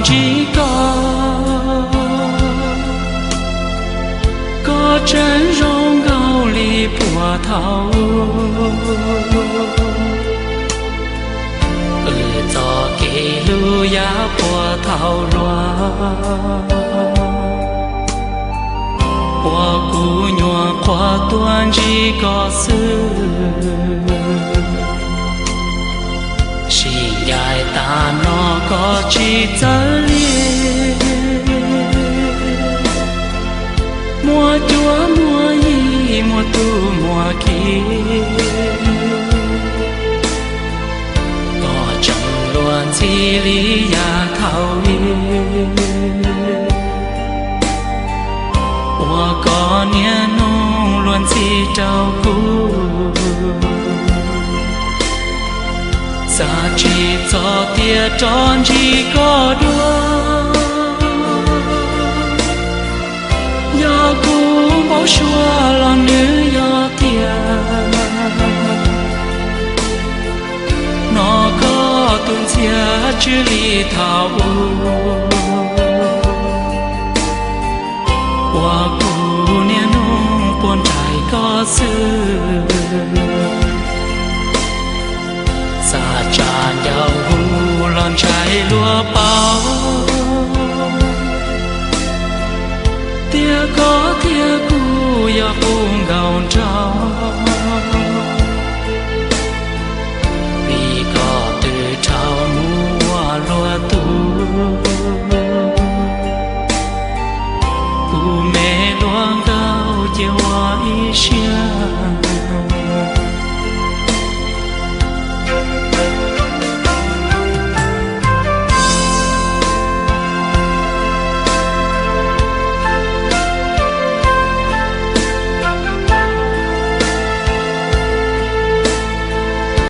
Tsis koj, koj tseem zoo nkaus li puag thaum wb txoj kev hlub yav puag thaum luag, uas kuv nyuam qhuav tuaj ntsib koj xwb. Sim ncaim tas no koj tsis txawj li, muaj cuab muaj yig muaj tub muaj ki, koj tseem luag ntxhi li yav thaum ub, uas koj niaj hnub luag ntxhi rau kuv. Xav tsis txog tias rov ntsib koj dua, yog kuv npau suav los nws yog tiag. Hnov koj tus ntxhias tsw li thaum ub, uas kuv niaj hnub puag nraim koj xwb. Xav tsa ncauj hu los ntshai luag paub, tias koj thiab kuv yog qub nkaus nraug, vim koj twb dhau mus ua luag tug. Kuv me luag nkauj cia ua ib siab,